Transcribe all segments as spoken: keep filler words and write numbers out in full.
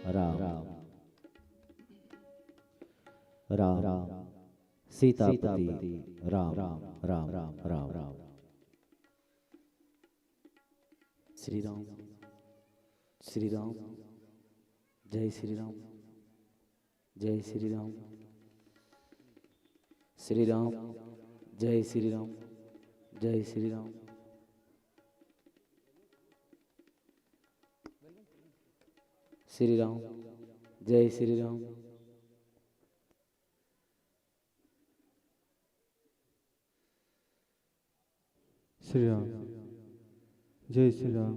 राम, राम, सीतापति राम, राम, राम, राम। श्री राम, श्री राम, जय श्री राम, जय श्री राम, श्री राम, जय श्री राम, जय श्री राम, श्री राम, जय श्री राम। श्री राम, जय श्री राम।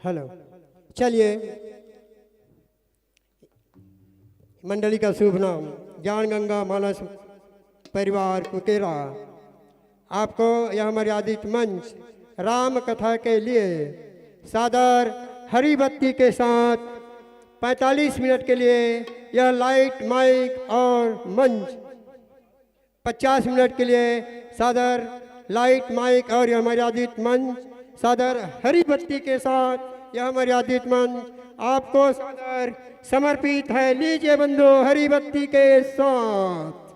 हेलो, चलिए, मंडली का शुभ नाम ज्ञान गंगा मानस परिवार कुकेरा। आपको यह मर्यादित मंच राम कथा के लिए सादर हरी बत्ती के साथ पैंतालीस मिनट के लिए यह लाइट, माइक और मंच पचास मिनट के लिए सादर लाइट, माइक और यह मर्यादित मंच सादर हरी बत्ती के साथ, यह मर्यादित मंच आपको सादर समर्पित है। लीजिए बंधु, हरी बत्ती के साथ।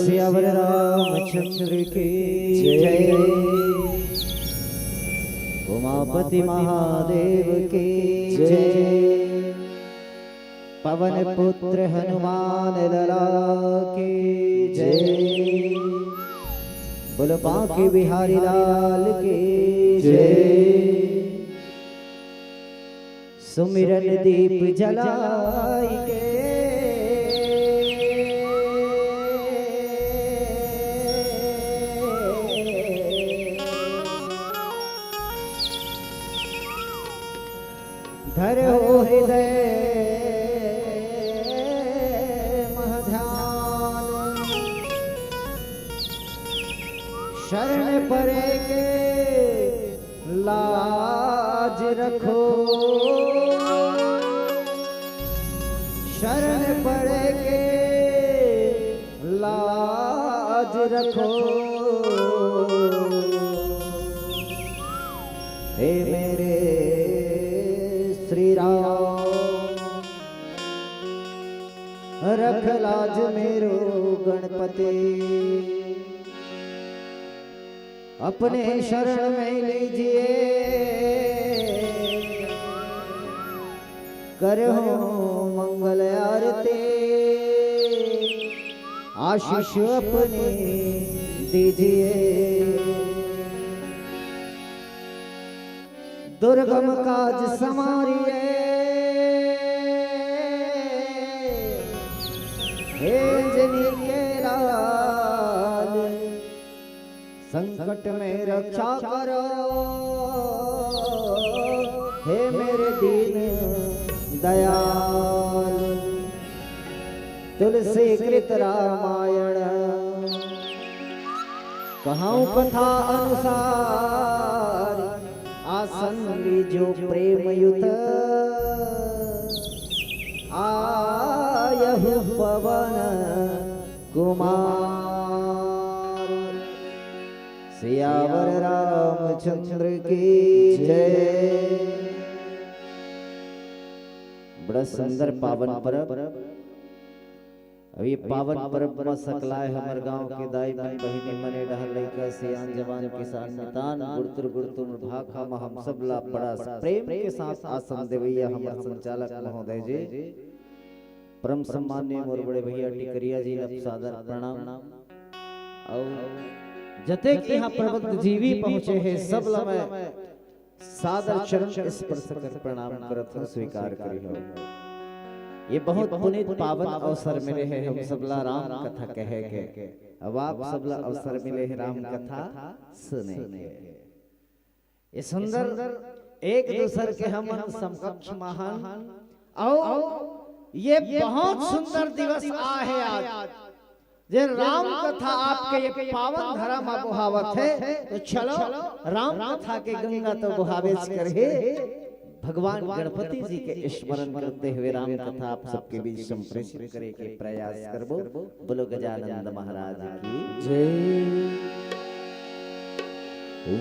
सियावर रामचंद्र की जय। उमापति महादेव की जय। पवन पुत्र हनुमान लला की जय। बोलो बांके बिहारी लाल की जय। सुमिरन दीप जलाय के धरहु हृदय मह ध्यान। शरण परे के लाज रखो, शरण परे के लाज रखो। हे मेरे श्री राम, रख लाज मेरो गणपति, अपने शरण में लीजिए। करहु मंगल आरती, आशीष अपनी दीजिए। दुर्गम काज समारिए, हे अंजनी के लाल, संकट में रक्षा करो, हे मेरे दीन दयाल। तुलसी कृत रामायण, कहूँ कथा अनुसार, आसन लीजो प्रेम युत, आयहु पवन कुमार। सियावर रामचंद्र की जय। बड़ा सुंदर पावन परब। अब ये पावन परब म सकलाय हमर गांव के दाई मन, बहिनी मन, ए डहर लइका, सियान, जवान, किसान, मितान, गुरतुर गुरतुर भाखा म हम सब ला बड़ा प्रेम के साथ आसन देवइया हमर संचालक महोदय जी, परम सम्माननीय मोर बड़े भैया टिकरिया जी ला सादर प्रणाम। अउ जतेक इहाँ प्रबंध जीवी पहुँचे हे, सब ला मैं सादर चरण स्पर्श कर प्रणाम करत हूँ, स्वीकार करिहो। ये बहुत पुनीत पावन अवसर मिले हे हम सब ला राम कथा कहे के। अब आप सब ला अवसर मिले हे राम कथा सुने के। ये सुंदर एक दूसर के हमन समकक्ष महान अउ ये बहुत सुंदर दिवस आहे आज, जे राम कथा आपके ये पावन धरा म बोहावत हे। तो चलो राम कथा के गंगा तो बोहाबेच करही, भगवान गणपति जी के स्मरण करते हुए राम कथा आप सबके बीच संप्रेषित करे के प्रयास करबो। बोलो गजानंद महाराज की जय।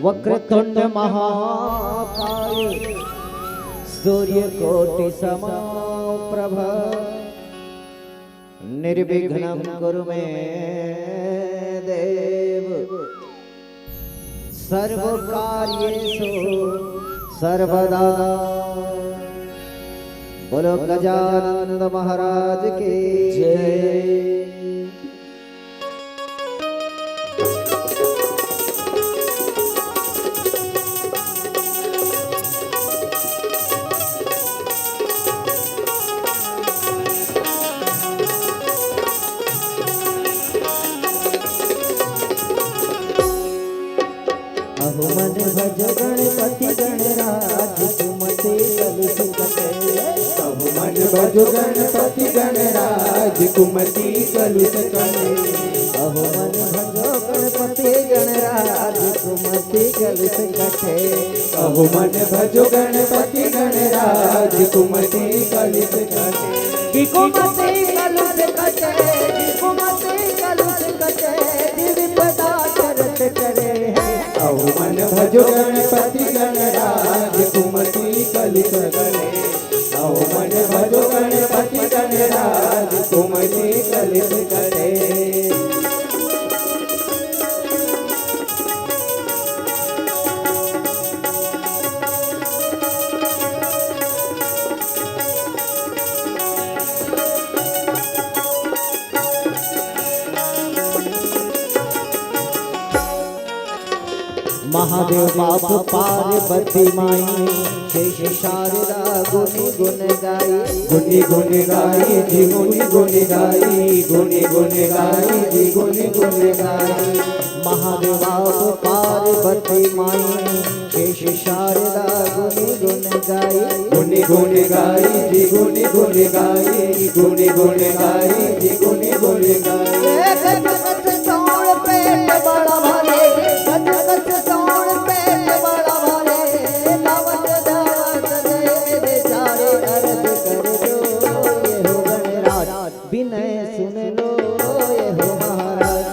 वक्रतुंड महाकाय सूर्यकोटि समप्रभ निर्विघ्नं कुरु मे देव सर्व कार्येषु सर्वदा। बोलो गजानंद महाराज की जय। अहो मन भजो गणपति गणराज कुमति कलुष कटे। अहो मन भजो गणपति गणराज कुमति कलुष कटे। अहो मन भजो गणपति गणराज कुमति कलुष कटे। अहो मन भजो गणपति गणराज कुमति कलुष कटे। कि कुमति कलुष कटे, कि कुमति कलुष कटे, कि विपदा टरत टरे हे। अहो मन भजो गणपति गणराज कुमति कलुष कटे। अहो मन भजो गणपति गणराज कुमति कलुष कटे। महादेव बाप पार्वती माई, शेष शारदा गुनी गुन गाई। गुनी गुन गाई जी, गुनी गुन गाई, गुनी गुन गाई जी, गुनी गुन गाई। महादेव बाप पार्वती माई, शेष शारदा गुनी गुन गाई। गुनी गुन गाई जी, गुनी गुन गाई, गुनी गुन गाई जी, गुनी गुन गाई। कच कच तोड़ पेट बड़ा भरे, कच कच तोड़ पेट बड़ा भरे, गावत गावत गए बेचारे, अर्ज कर दो ये हो गणराज, विनय सुन लो ये हो महाराज।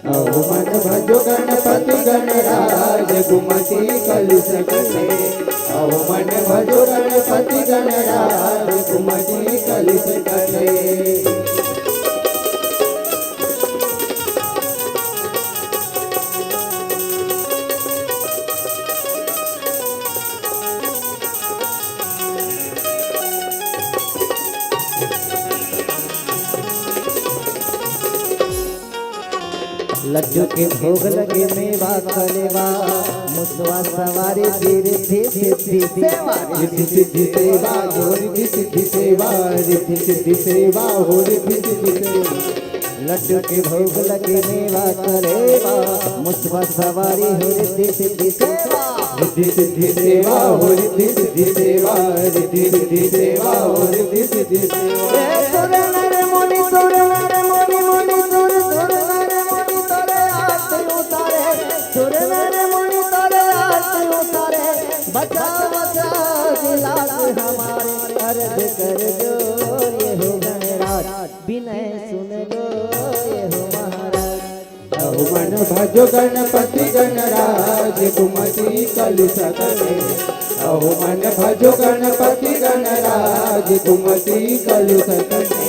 अहो मन भजो गणपति गणराज, कुमति कलुष कटे। अहो मन भजो गणपति गणराज, कुमति कलुष कटे। लड्डू के भोग लगे मेवा कलेवा, मुसवा सवारी गिरधि सिद्धि सेवा। गिरधि सिद्धि सेवा, हो गिरधि सिद्धि सेवा, गिरधि सिद्धि सेवा, हो गिरधि सिद्धि सेवा। लड्डू के भोग लगे मेवा कलेवा, मुसवा सवारी हो गिरधि सिद्धि सेवा। गिरधि सिद्धि सेवा, हो गिरधि सिद्धि सेवा, गिरधि सिद्धि सेवा, हो गिरधि सिद्धि सेवा। ए सुर नर मुनि, सुर नर मुनि, मुनि सुर, सुर नर मुनि तोरे आरती उतारे, सुर नर मुनि तोरे आरती उतारे, बचा बचा इलाज हमारे, अर्ज कर दो ये हो गणराज, विनय सुन लो ये हो महाराज। अहो मन भजो गणपति गणराज, कुमति कलुष कटे। अहो मन भजो गणपति गणराज, कुमति कलुष कटे।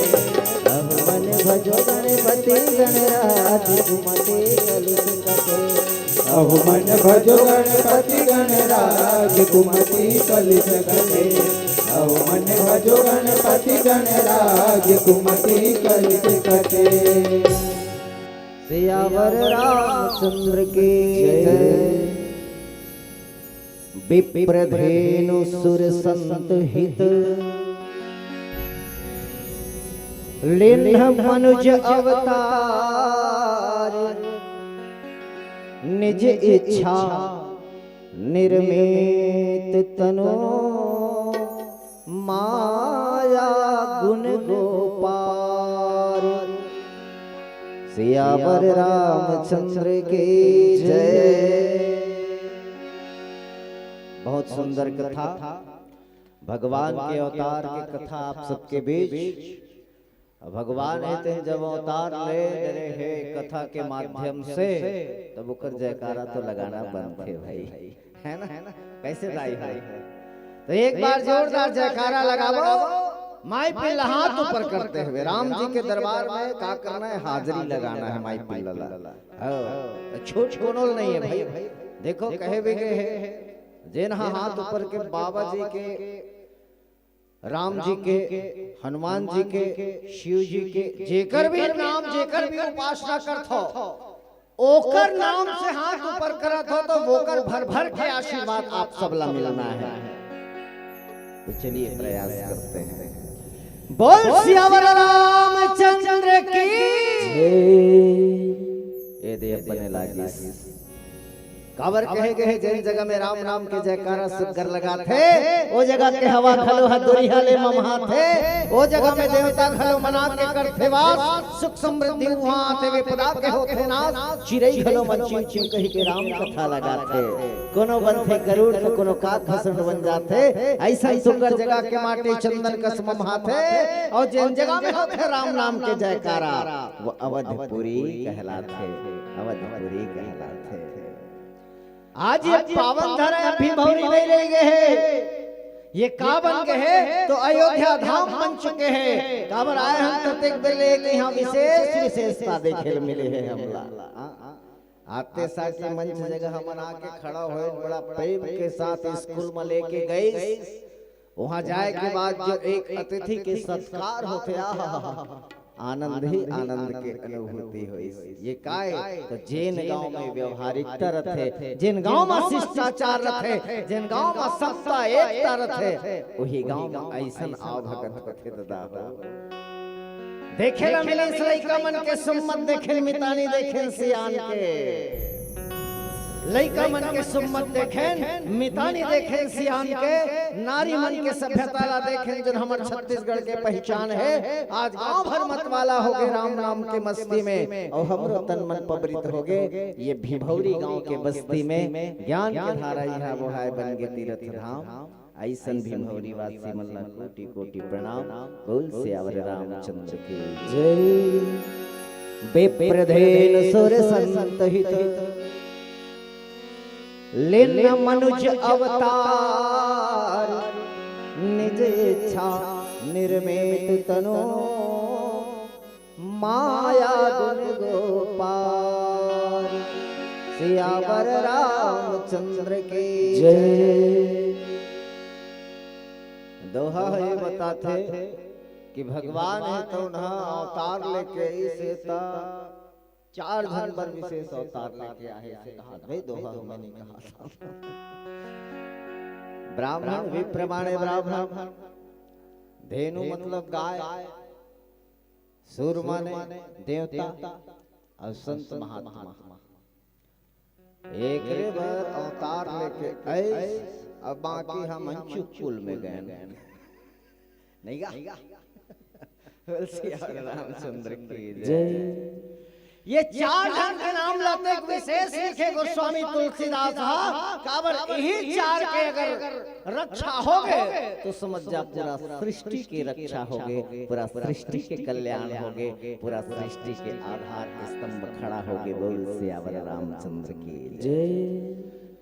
अहो मन भजो गणपति गणराज, कुमति कलुष कटे। अहो मन भजो गणपति गणराज, कुमति कलुष कटे। अहो मन भजो गणपति गणराज, कुमति कलुष कटे। सियावर रामचंद्र की जय। विप्रधेनु सुर संत हित, लिन्ह मनुज अवतार, निज इच्छा निर्मित तनु माया गुण गोपार। सियावर रामचंद्र की जय। बहुत सुंदर कथा, भगवान के अवतार के कथा आप सबके बीच। भगवान हे तेन जब अवतार ले डरे हे कथा के माध्यम से, तब ओकर जयकारा तो लगाना बनथे भाई, है ना? कैसे दाई भाई? तो एक बार जोरदार जयकारा लगावो, माई पिल्ला हाथ ऊपर करते हुए। राम जी के दरबार में का करना है? हाजिरी लगाना है माई पिल्ला ला। हाँ, तो छोट कोनो नहीं है भाई। देखो, कहे भी गए हैं, जेन हा हाथ ऊपर के बाबा जी के, राम जी के, हनुमान जी के, शिव जी के, जेकर भी नाम, जेकर भी उपासना करत हो, ओकर नाम से हाथ ऊपर करत हो, तो वोकर भर भर के आशीर्वाद आप सब ला मिलना है। तो चलिए, प्रयास करते हैं। बोल सियावर रामचंद्र की। ये दे अपने लागिस। काबर कहे गए, जेन जगह में राम नाम के जयकारा सुग्घर लगाथे, ओ जगह के हवा घलो ह दुरिहा ले ममहाथे, ओ जगह में देवता घलो मना के करथे वास। सुख समृद्धि उहाँ आथे, विपदा के होथे नाश। चिरई घलो मन चिव चिव कहि के राम कथा लगाथे। कोनो बनथे गरुड़ त कोनो काग घसड़ बन जाथे। अइसन सुग्घर जगह के माटी चंदन कस ममहाथे, अउ जेन जगह में होथे राम नाम के जयकारा, वो अवधपुरी कहलाथे, अवधपुरी कहलाथे। आज ये पावन धरा अभी भौरी नहीं रह गए हे। ये का बन गए हे? तो अयोध्या धाम बन चुके हे। काबर आए हम कतेक बेर ले के यहाँ विशेष विशेषता देखे ल मिले हे हमला। आते साथ ही मंच जगह हमन आके खड़ा होए, बड़ा प्रेम के साथ स्कूल में लेके गई। वहाँ जाए के बाद जो एक अतिथि के सत्कार होथे, आहा, आनंद ही आनंद के अनुभूति होइस। ये काय? तो जेन गांव में व्यवहारिकता रथे, जेन गांव में शिष्टाचार रथे, जेन गांव में समता एकता रथे, वही गांव में ऐसन आवभगत होथे ददा हो। देखे ला मिलिस लइका मन के सुम्मत, देखे मितानी देखे सियान के। लइका मन के सुम्मत देखेन, मितानी देखेन सियान के, नारी मन के सभ्यता ला देखेन, जोन हमर छत्तीसगढ़ के पहिचान हे। आज गांव भर मतवाला होगे राम नाम के मस्ती में, अउ हमरो तन मन पबरित होगे ये भिभौरी गांव के बस्ती में। ज्ञान के धारा इहां बोहाय बन गे तीरथ धाम। अइसन भिभौरी वासी मन ला कोटि कोटि प्रणाम। बोल सियावर रामचंद्र की जय। विप्रधेन सुर संत हित लीन मनुज अवतार, निज इच्छा निर्मित तनु माया गुण गो पार। सियावर रामचंद्र की जय। दोहा ह ये बताथे कि भगवान हे तो उन्हा अवतार लेके अइस हे त चार झन बर विशेष अवतार लेके आहे, अइसे कहा भाई, दोहा ह मैं नहीं कहा। ब्राह्मण, विप्र माने ब्राह्मण, धेनु मतलब गाय, सुर माने देवता, अउ संत महात्मा। एकरे बर अवतार लेके अइस, अब बाकी ह मंचू कुल में गएन। नहीं गा? बोल सियावर रामचंद्र की जय। जय। ये चार झन के नाम लाथे, एक विशेष लिखे गोस्वामी तुलसीदास ह, काबर इही चार के अगर रक्षा होगे, तो समझ जा पूरा सृष्टि के रक्षा होगे, पूरा सृष्टि के कल्याण होगे, पूरा सृष्टि के आधार स्तंभ खड़ा होगे। बोल सियावर रामचंद्र की जय।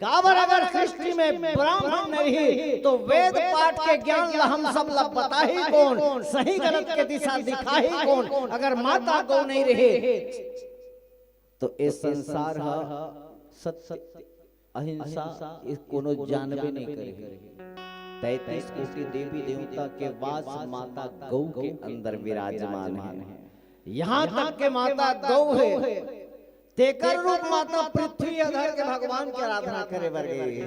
काबर अगर सृष्टि में ब्राह्मण नहीं तो वेद पाठ के ज्ञान ला हम सब ला बताही कोन, सही गलत के दिशा दिखाही कोन? अगर माता गौ नहीं रहे तो ए संसार ह सत्य, अहिंसा, ए कोनो जानबे नहीं करे। तैंतीस कोटि देवी देवता के वास माता गौ के अंदर विराजमान हे। यहाँ तक के माता गौ हे, तेकर रूप माता पृथ्वी अधर के भगवान के आराधना करे बर गे हे।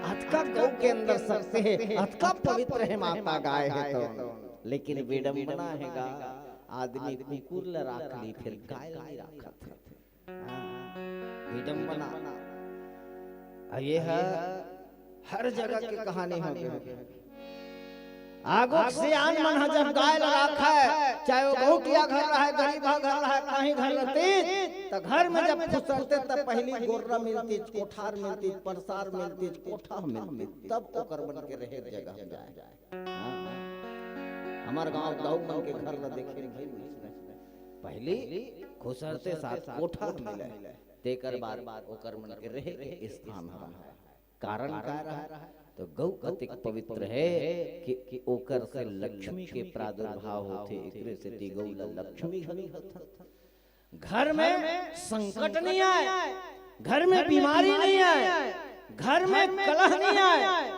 अतका गौ के अंदर शक्ति हे, अतका पवित्र हे माता गाय हे तो। लेकिन विडंबना हे गा, आदमी कुकुर ल राख ली, फिर गाय ल नहीं राखत हे। हाँ, विडंबना। अब ये ह हर जगह के कहानी होगे। आगू के सियान मन ह जब गाय ल राखय, चाहे वो गौटिया घर रहय, गरीबा घर रहय, कहीं घर रहतिस, त घर में जब खुसरते त पहिली गोर्रा मिलतिस, कोठार मिलतिस, परसार मिलतिस, कोठा मिलतिस, तब ओकर मन के रहे जगह जाय। हाँ। हमर गांव दाऊ मन के घर ल देखे भाई, पहिली खुसरते साथ कोठा मिलय, तेकर बाद ओकर मन के रहे के स्थान हवय। कारण का रहय? तो गौ अतिक पवित्र हे कि, कि ओकर से लक्ष्मी के प्रादुर्भाव होथे, एकरे सेती गौ ल लक्ष्मी घलो कथन। घर में संकट नहीं आय, घर में बीमारी नहीं आय, घर में कलह नहीं आय,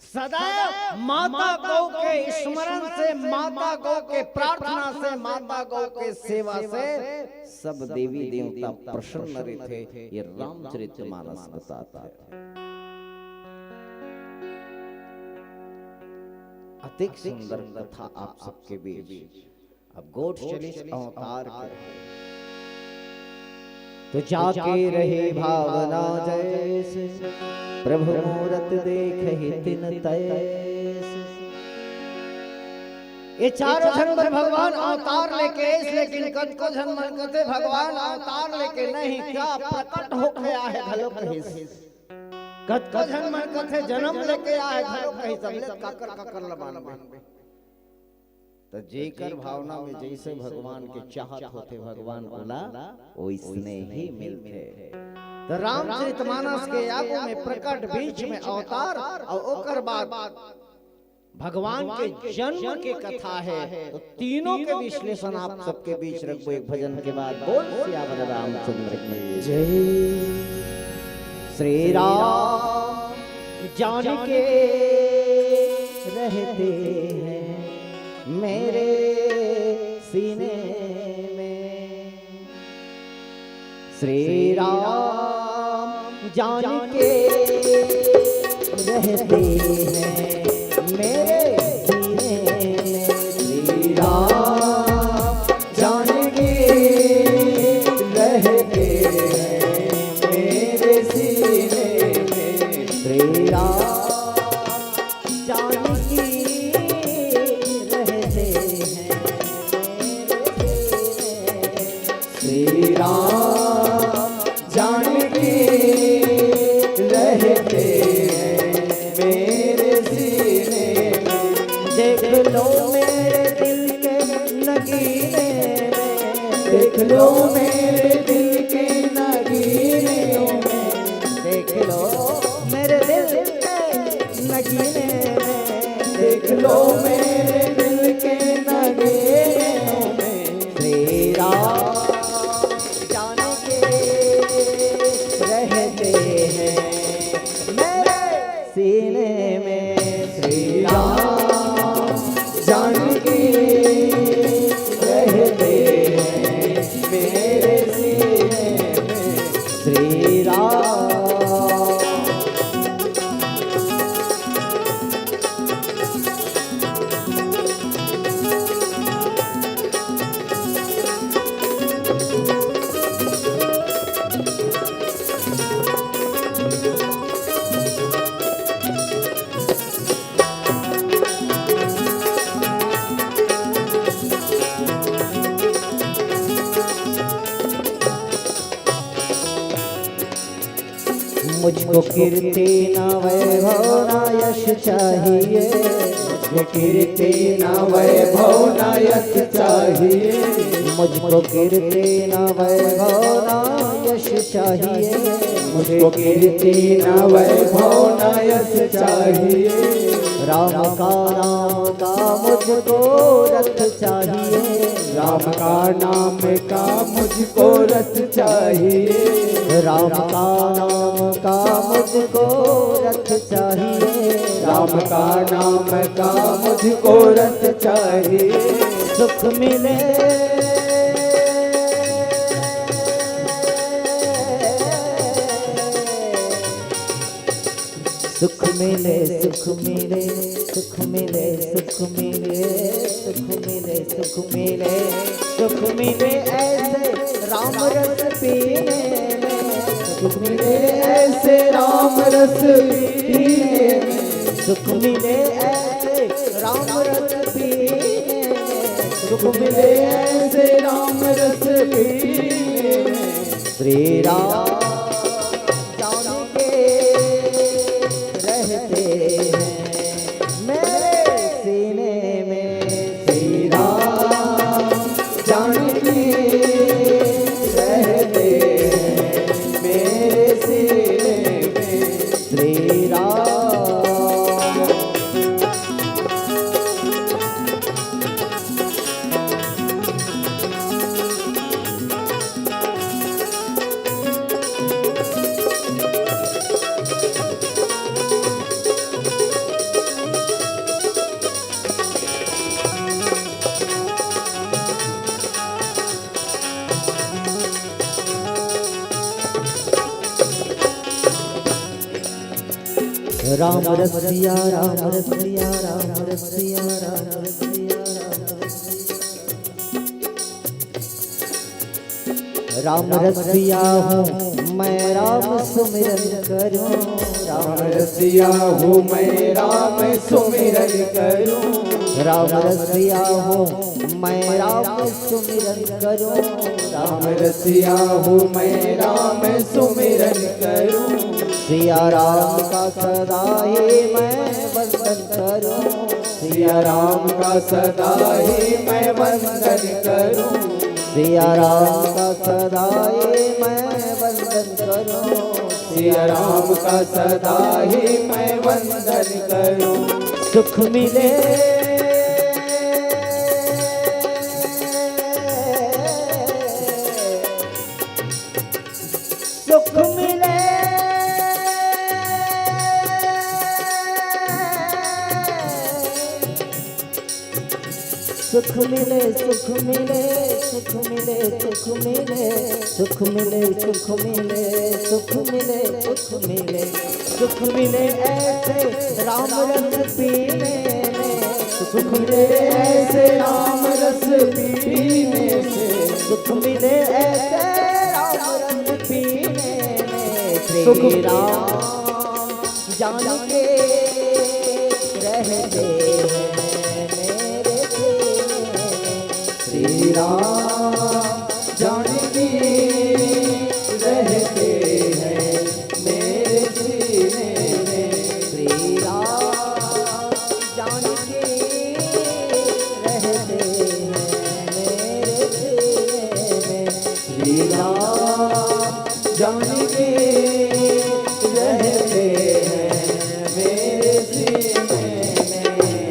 सदैव माता गौ के स्मरण से, माता गौ के प्रार्थना से, माता गौ के सेवा से सब देवी देवता प्रसन्न रहिथे। ये रामचरित मानस बताथे। अतिक सुंदर कथा आप सबके बीच। अब गोठ चलिस अवतार के। तो जाके रहे भावना जैसे, प्रभु मूरत देखहि तिन तैसे। ये चारों झन बर भगवान अवतार लेके आइस, लेकिन कतको झन मन कथे भगवान अवतार लेके नहीं, का प्रकट होके आए घलो कहिस। कतको झन मन कथे जन्म लेके आए घलो कहिस, सबले काकर काकर ल मानबे। त जेकर भावना में जैसे भगवान के चाहत होथे, भगवान ओला ओइसने ही मिलथे। त रामचरितमानस के आगू में प्रकट, बीच में अवतार, अउ ओकर बाद भगवान के जन्म के कथा हे। त तीनों के विश्लेषण आप सबके बीच रखबो एक भजन के बाद। बोल सियावर रामचंद्र की जय। श्री राम जान के रहते हैं मेरे सीने में श्री राम जान के रहते हैं मेरे सीने में। श्री राम जान के रहते हैं मेरे सीने में। श्री राम जानकी रहते हैं मेरे सीने में। श्री राम जानकी रहते हैं मेरे सीने में। देख लो मेरे दिल के नगीने में, देख लो मेरे दिल के नगीने में, देख लो मेरे दिल के नगीने में, देख लो मेरे दिल के नगीने में। श्री राम जान के रहते हैं मेरे सीने में। श्री राम जानकी रहते हैं मेरे सीने में। श्री राम मुझको कीर्ति ना वैभव ना यश चाहिए। मुझको कीर्ति ना वैभव ना यश चाहिए। मुझको कीर्ति ना वैभव ना यश चाहिए। मुझको कीर्ति ना वैभव ना यश चाहिए। राम का नाम का मुझको रथ चाहिए। राम का नाम का मुझको रथ चाहिए। राम का नाम का मुझको रथ चाहिए। राम का नाम का मुझको रथ चाहिए। सुख मिले, सुख मिले, सुख मिले, सुख मिले, सुख मिले, सुख मिले, सुख मिले, सुख मिले ऐसे राम रस पीने में। सुख मिले ऐसे राम रस पीने में। सुख मिले ऐसे राम रस पीने में। सुख मिले ऐसे राम रस पीने में। श्री राम जान के रहते हैं मेरे सीने में। श्री राम जानकी रहते हैं मेरे सीने में। श्री राम राम रसिया, राम रसिया, राम रसिया, राम रसिया, राम रसिया। राम रसिया हूँ मैं, राम सुमिरन करूँ। राम रसिया हूँ मैं, राम सुमिरन करूँ। राम रसिया हूँ मैं, राम सुमिरन करूँ। राम रसिया हूँ मैं, राम सुमिरन करूँ। सिया राम का सदा ही मैं वंदन करूँ। सिया राम का सदा ही मैं वंदन करूँ। सिया राम का सदा ही मैं वंदन करूँ। सिया राम का सदा ही मैं वंदन करूँ। सुख मिले, सुख मिले, सुख सुख मिले, सुख मिले, सुख मिले, सुख मिले, सुख मिले, सुख मिले, सुख मिले, सुख मिले, सुख मिले ऐसे राम रस पीने में, सुख मिले ऐसे राम रस पीने से, सुख मिले ऐसे राम रस पीने में, सुख श्री राम जान के रहते हैं मेरे सीने में। श्री राम जान के रहते हैं मेरे सीने में। श्री राम जान के रहते हैं मेरे सीने में। श्री राम जान के रहते हैं मेरे सीने में।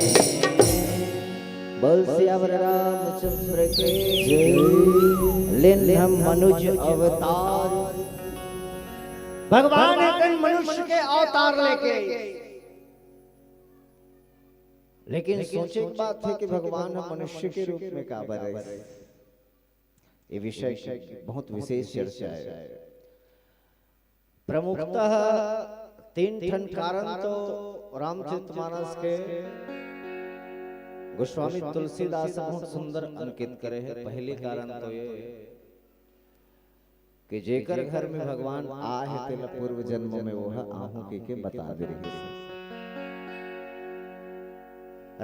बोल सियावर रामचंद्र के जय। लेन हम मनुज अवतार। भगवान एक दिन मनुष्य के अवतार लेके आए। लेकिन सोचे के बात है कि भगवान ह मनुष्य के रूप में काबर आए। ये विषय की बहुत विशेष चर्चा है। प्रमुखतः तीन ठन कारण तो रामचरितमानस के गोस्वामी तुलसीदास बहुत सुंदर अंकित करे हैं। पहली कारण तो ये कि जेकर घर में भगवान आए हे, तेला पूर्व जन्म में वो ह आहूं के, के बता दे रही।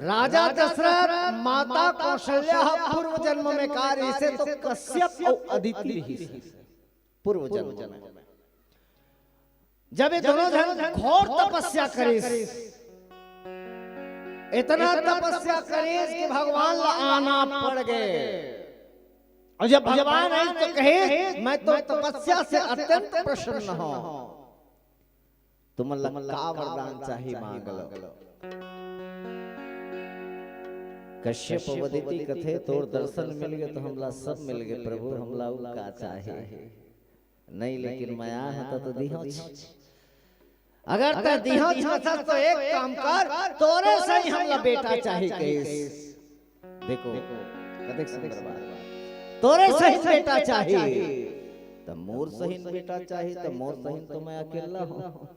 राजा दशरथ, माता कौशल्या ह पूर्व जन्म में का रहिसे, तो कश्यप अउ अदिति रहिसे पूर्व जन्म में। जब ये दोनों झन घोर तपस्या करिस, इतना तपस्या करिस कि भगवान ला आना पड़ गए। और जब भगवान आए तो कहे, "मैं तो तपस्या से अत्यंत प्रसन्न हूं, तुमन ला का वरदान चाही, मांग लो।" कश्यप अदिति कथे, "तोर दर्शन मिल गए तो हमला सब मिल गए प्रभु, हमला अउ का चाही?" नहीं, लेकिन मैं आय हंव त तो दिहंव। अगर तैं दिहंव चाहत हस तो एक काम कर, तोरे सही हमला बेटा चाही कहिस। देखो, कतेक सुंदर बात। तोरे सही बेटा चाही, त मोर सही बेटा चाही, त मोर सही तो मैं अकेला हंव।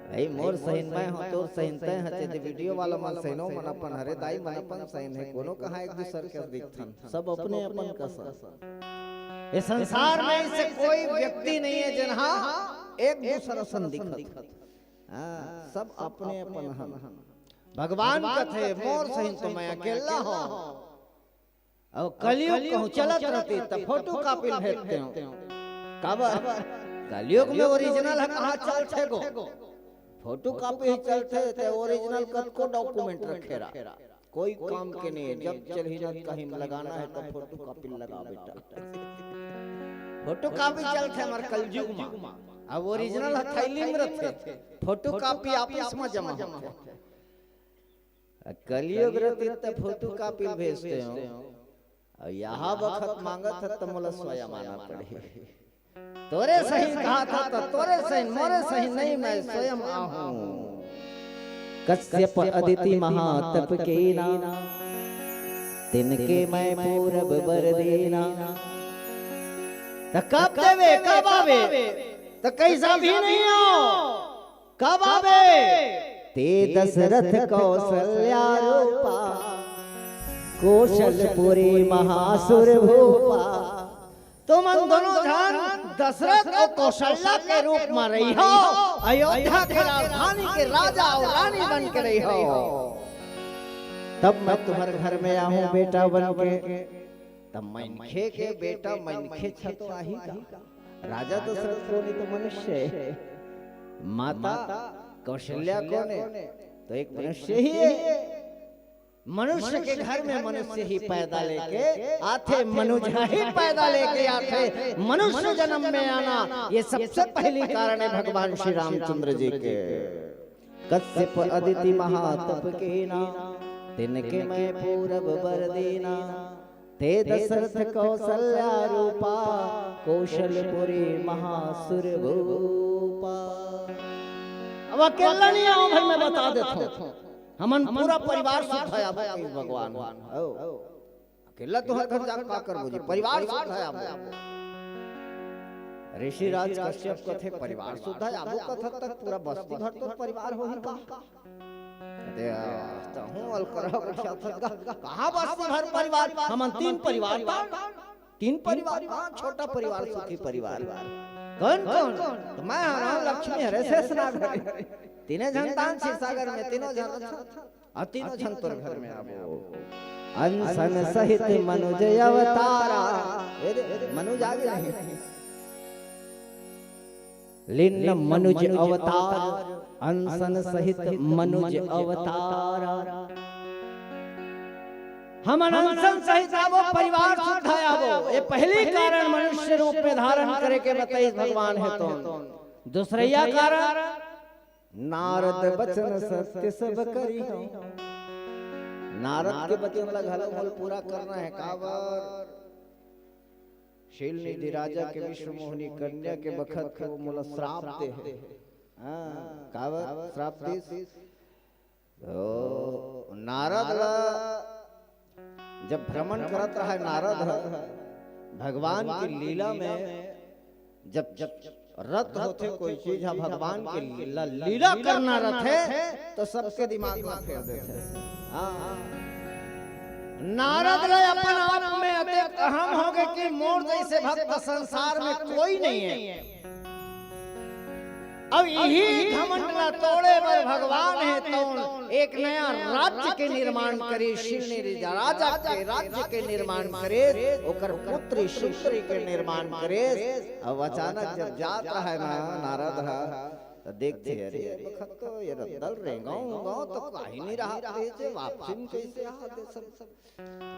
भाई, मोर सही मैं हंव, तोर सही तैं हस, यदि वीडियो वाला मन सही नो, मन अपन हरे दाई, मन अपन सही हे, कोनो कहां एक दूसर के दिखथन। सब अपने अपन कसन। ये संसार में ऐसे कोई व्यक्ति नहीं है जिनहा एक दूसर असन दिखत। हां, सब अपने अपन हन। भगवान कथे, "मोर सही तो मैं अकेला हंव।" अउ कलयुग कहूं चलत रहती त फोटो कॉपी भेजते हंव। काबर? कलयुग में ओरिजिनल ह कहां चलथे गो? फोटो कॉपी ही चलथे, ते ओरिजिनल कतको डॉक्यूमेंट रखे रहा। कोई काम के नहीं है, जब चलही ना कहीं लगाना है तो फोटो कॉपी लगा बेटा। फोटो कॉपी चलथे हमर कलयुग में। अब ओरिजिनल ह थैली में रहथे, फोटो कॉपी ऑफिस में जमा होथे। कलयुग रहती त फोटो कॉपी भेजते हंव। अउ यहां बखत मांगत ह त मोला स्वयं आना पड़ही। तोरे सही कहा था त तोरे सही, मोरे सही नहीं, मैं स्वयं आहूं। कश्यप अदिति महातप कीना, तिनके मैं पूरब बर दीना। त कब देवे, कब आवे? त कइसा भी नहीं हो। कब आवे? ते दशरथ कौशल्या रूपा, कौशलपुरी महासुर भूपा। तुमन दोनों झन दशरथ अउ कौशल्या के रूप में रहिहव, अयोध्या के राजधानी के राजा अउ रानी बन के रहिहव। तब मैं तुम्हर घर में आहूं बेटा बन के। तब मनखे के बेटा मनखे छ तो आही का? राजा दशरथ कोन हे? तो मनुष्य हे। माता कौशल्या कोन हे? तो एक मनुष्य ही हे। मनुष्य के घर में मनुष्य ही पैदा लेके आथे, मनुज ही पैदा लेके आथे। मनुष्य जन्म में आना, ये सबसे पहली कारण है भगवान श्री रामचंद्र जी के। कश्यप अदिति महातप कीना, तिनके मैं पूरब बर दीना। ते दशरथ कौशल्या रूपा, कौशलपुरी महासुर भूपा। अब अकेला नहीं आहूं भाई, मैं बता देता हूं। हमन पूरा परिवार सुद्धा आबो कहिस भगवान। ओ, अकेला तो हर घर जाके का करबो जी, परिवार सुद्धा आबो। ऋषिराज कश्यप कथे, "परिवार सुद्धा आबो कथस त पूरा बस्ती भर तोर परिवार होही का?" अरे, तहूँ अलकरहा बइठा थस का? कहाँ बस्ती भर परिवार? हमन तीन परिवार ता। तीन परिवार, हाँ, छोटा परिवार, सुखी परिवार। कौन, कौन? त मैं हरंव, लक्ष्मी हरे, शेषनाग हरे। तीने झन तान क्षीरसागर में, तीनों झन रथन। अउ तीनों झन तोर घर में आबो। अंसन सहित मनुज अवतारा। ए दे, मनुज आगे नहीं। लीन मनुज अवतार, अंसन सहित मनुज अवतारा। हमन अंसन सहित आबो, परिवार सुद्धा आबो। ये पहली कारण मनुष्य रूप में धारण करे के बताइस भगवान हे तो। दूसरइया कारण, नारद बचन सत्य सब करिहौं। नारद के बचन ला घलो मोला पूरा करना हे। काबर? शील निधि राजा के विश्वमोहिनी कन्या के बखत के वो मोला श्राप दे हे। हाँ, काबर श्राप दिस? ओ, नारद ला जब भ्रमण करत रहय नारद ह, भगवान की लीला में जब, जब रत होथे कोई चीज ह, भगवान के लीला, लीला करना रथे, तो सबके दिमाग में फेर देथे। हाँ। नारद ला अपन आप में अतेक अहम होगे कि मोर जइसे भक्त संसार में कोई नहीं है। अब इही घमंड ला तोड़े बर भगवान हे तउन एक नया राज्य के निर्माण करिस, शील निधि राजा के राज्य के निर्माण करिस, ओकर पुत्री सुंदरी के निर्माण करिस। अब अचानक जब जात रहय ना नारद ह, त देखथे, "अरे, ए बखत तो ये रद्दा ल रेंगव, उंगव तो काहीं नइ रहत रहिस, वापसी में कइसे आत हे सब?"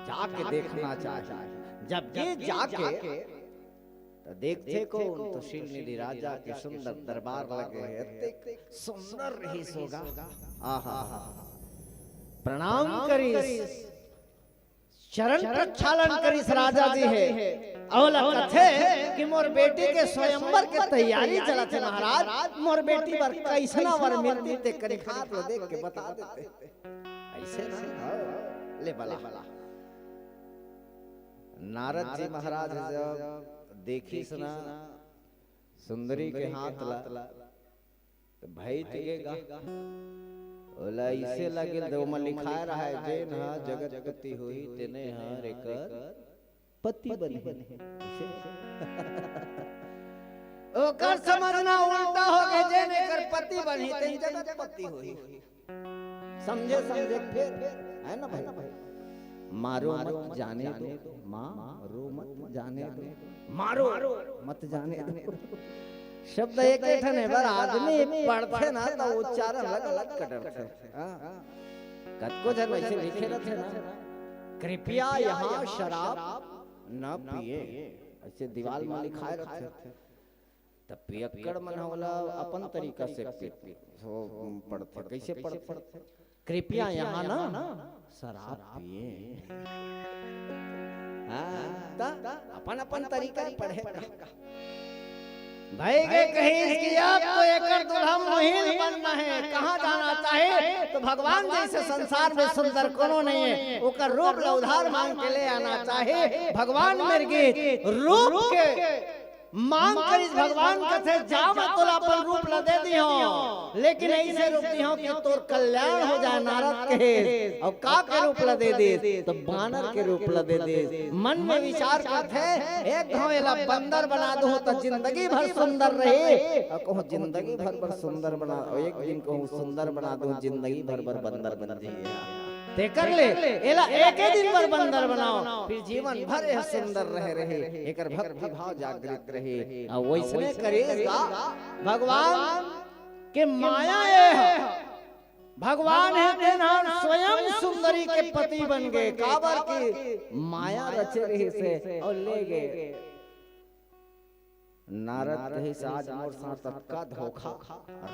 जाके देखना चाही। जब ये जाके त देखथे कोन, तो शील निधि राजा के सुंदर दरबार लगे हे, अतेक सुंदर रहिस होगा। आहा, प्रणाम करिस, चरण प्रक्षालन करिस राजा जी हे। अउ ओला कथे कि मोर बेटी के स्वयंवर के तैयारी चलत हे महाराज, मोर बेटी बर कइसना वर मिलतिस ते कनिक हाथ ल देख के बता देते। अइसे ना? हाँ, ले बला। नारद जी महाराज जब देखिस ना सुंदरी के हाथ ला, त भइच गे गा। ओला अइसे लगिस, त ओमा लिखाय रहय, "जेन ह जगतपति होही, तेने हर एकर पति बनही।" अइसे। ओकर समझना उल्टा होगे, "जेन एकर पति बनही, तेन जगतपति होही।" समझे, समझे फेर, हे ना भाई? मारो मत जाने दो, मारो मत जाने दो, मारो मत जाने दो। शब्द एके ठन हे, पर आदमी पढ़थे ना, त उच्चारण अलग-अलग के डरथे। हाँ। कतको झन अइसे लिखे रथे ना, "कृपया यहाँ शराब न पिए", अइसे दीवाल म लिखाय रथे। त पियक्कड़ मन ह ओला अपन तरीका से पि-, पि-, हो, पढ़थे। कइसे पढ़थे? "कृपया यहाँ ना शराब पिए।" हाँ, त अपन-अपन तरीका ले पढ़े। भइगे कहिस कि अब तो एकर दुल्हा मोहिल बनना हे। कहाँ जाना चाही? त भगवान जइसे संसार में सुंदर कोनो नइ हे। ओकर रूप ला उधार मांग के ले आना चाही। भगवान मिर्गीच रूप के मांग करिस, भगवान कथे, "जा, मैं तोला अपन रूप ला दे दिहौं, लेकिन अइसे रूप दिहौं कि तोर कल्याण हो जाय।" नारद कहे, "अउ का के रूप ला दे दिस?" त बानर के रूप ला दे दिस। मन में विचार करथे, "एक घांव एला बंदर बना दूं त जिंदगी भर सुंदर रही, अउ कहूं जिंदगी भर बर सुंदर बना, अउ एक दिन कहूं सुंदर बना दूं, जिंदगी भर बर बंदर बन जाही।" तेकर ले एला एके दिन बर बंदर बनाव, फिर जीवन भर यह सुंदर रहे रही, एकर भक्ति भाव जागृत रही। अउ वइसने करिस गा भगवान के माया ए ह। भगवान हे तेन ह स्वयं सुंदरी के पति बन गे, काबर कि माया रचे रहिस हे अउ ले गे। नारद कहिस, "आज मोर साथ अतका धोखा।"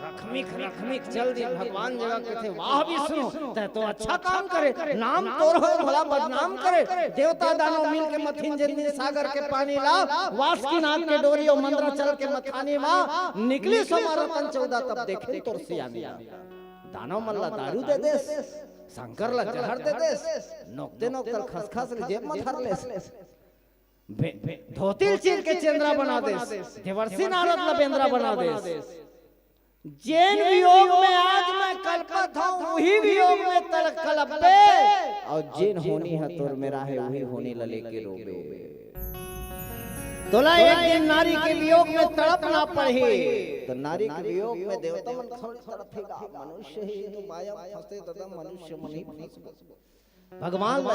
रखमिक, रखमिक चल दिस भगवान जगह, कथे, "वाह विष्णु, तैं तो अच्छा काम करे, नाम तोर होय, मोला बदनाम करे। देवता दानव मिल के मथिन जेन दिन सागर के पानी ला, वासुकीनाथ के डोरी अउ मंदराचल के मथानी मा निकलिस हमर रतन चौदह, तब देखेन तोर सियानी ला।" दानव मन ला दारू दे देस, शंकर ला जहर दे देस, नोकते नोकते खसखस ले जेब म धर लेस। बे-, धोती ल चीर के चेंदरा बना देस, देवर्षि नारद ला बेंदरा बना देस। जेन वियोग में आज मैं कलपत हूँ, उही वियोग में तल कलपबे। अउ जेन होनी ह तोर मेरा हे, उही होनी ल लेके रोबे। तोला एक दिन नारी के वियोग में तड़पना पड़ही। त नारी के वियोग में देवता मन थोड़ी तड़पेगा, मनुष्य ही तो माया फंसे, दादा, मनुष्य मन ही फंसबो। भगवान ल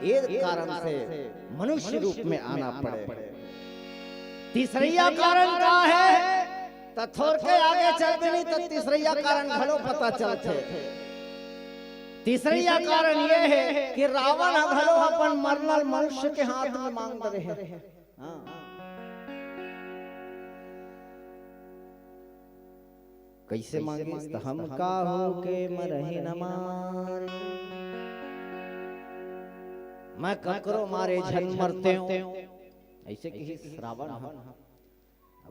ए कारण से मनुष्य रूप में आना पड़े। तीसरइया कारण का हे? त थोरके आगे चलबे नहीं त तीसरइया कारण घलो पता चलथे। तीसरइया कारण ये हे कि रावण ह घलो अपन मरना ल मनुष्य के हाथ में मांग डरे हे। हाँ। कइसे मांगिस? त हम काहू के मरही न मारे, मैं ककरो मारे झन मरतेंव, अइसे किहिस रावण ह।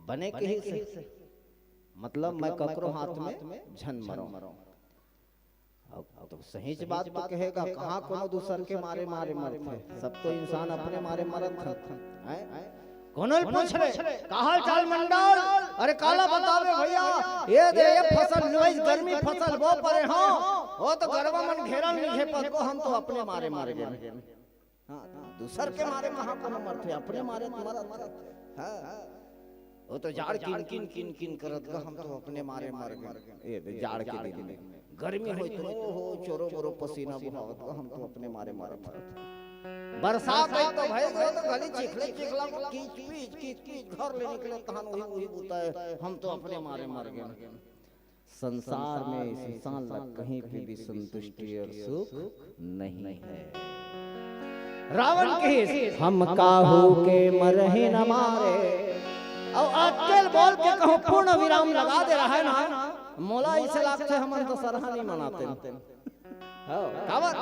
बने किहिस, मतलब, मैं ककरो हाथ में झन मरंव। अब तो सहीच बात तो कहेगा, कहाँ कोनो दूसर के मारे मारे मरथे? सब तो इंसान अपने मारे मरत हन, हैं? कोनो ल पूछ ले, का हाल चाल मंडल? अरे काला बतावे भइया, ये दे ये फसल लुवई, गर्मी फसल बो परे हंव, ओ तो गरवा मन घेरन नइ घेपत को, हम तो अपने मारे मर गेन। हाँ, दूसर के मारे कहाँ कोनो मरथे, अपने मारे मरत हे। हाँ, ओ तो जाड़ किन किन किन किन करत गा, हम तो अपने मारे मर गेन। ए दे जाड़ के दिन में गर्मी होय तो ओ हो चोरो बोरो पसीना बहावत गा, हम तो अपने मारे मरत हे। बरसात होय तो भई गे तो गली चिखले चिखला कीच पीच कीच पीच घर ले निकले तहन उही उही बुता हे, हम तो अपने मारे मर गेन। संसार में इंसान ला कहीं पे भी संतुष्टि और सुख नहीं है। रावण किहिस, हम काहू के मरही न मारे। अउ अकेल बोल के कहूँ पूर्ण विराम लगा दे रहा है ना, मोला अइसे लागथे हमन दसरहा नइ मनातेन। हाँ, काबर?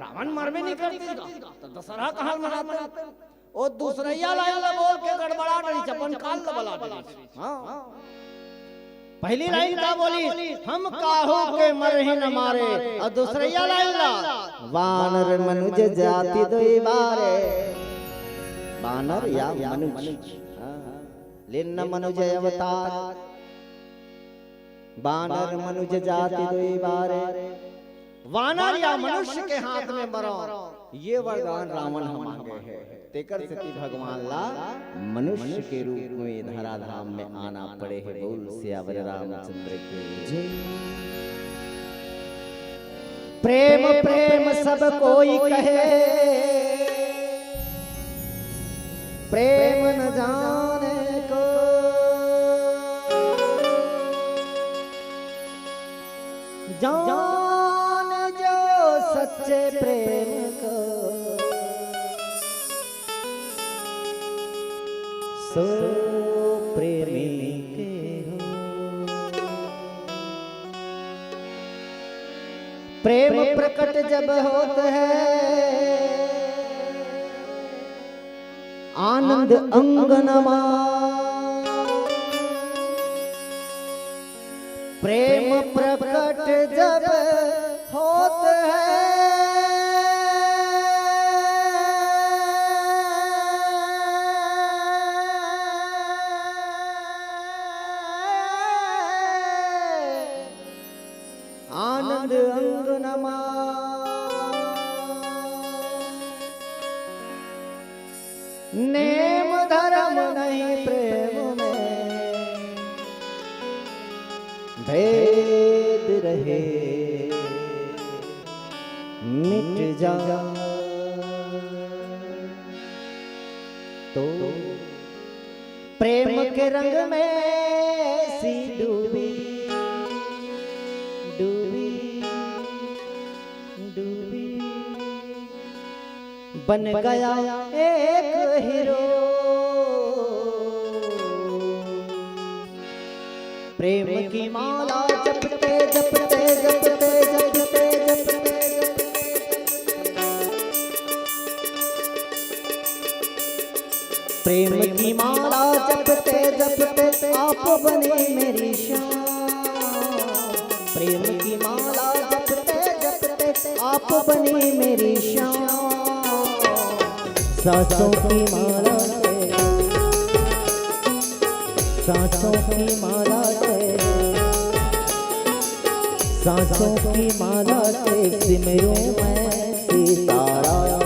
रावण मरबे नइ करतिस गा, त दसरहा कहाँ मनातेन? ओ दूसरइया लाइन ला बोल के गड़बड़ा डरिस, अपन काल ला बला डरिस। हाँ। पहली लाइन का बोलिस, हम काहू के मरही न मारे, अउ दूसरइया लाइन ला, वानर मनुज जाति दुई बारे। वानर या मनुज, हाँ। लेन न मनुज अवतार, वानर मनुज जाति दुई बारे। वानर या मनुष्य के हाथ में मरंव, ये वरदान रावण ह मांगे हे। तेकर सेती भगवान ला मनुष्य के रूप में धराधाम में आना पड़े हे। बोल सियावर रामचंद्र की जय। प्रेम प्रेम सब कोई कहे, प्रेम न जाने को, जान जो सच्चे प्रेम को, सो प्रेमी के हो। प्रेम प्रकट जब होत है आनंद अंगनमा, प्रेम प्रकट जब होत है आनंद अंगनमा। नेम धरम नहीं प्रेम में, भेद रहे मिट जा। तो प्रेम के रंग में सी डूबी, डूबी, डूबी, बन गया एक हीरो। प्रेम की माला जपते जपते जपते जपते जपते जपते प्रेम की माला जपते जपते आप बने मेरी शाम। प्रेम की माला आप बनी मेरी शाम। सांसों की माला से, सांसों की माला से, सांसों की माला से सिमरूं मैं सीताराम।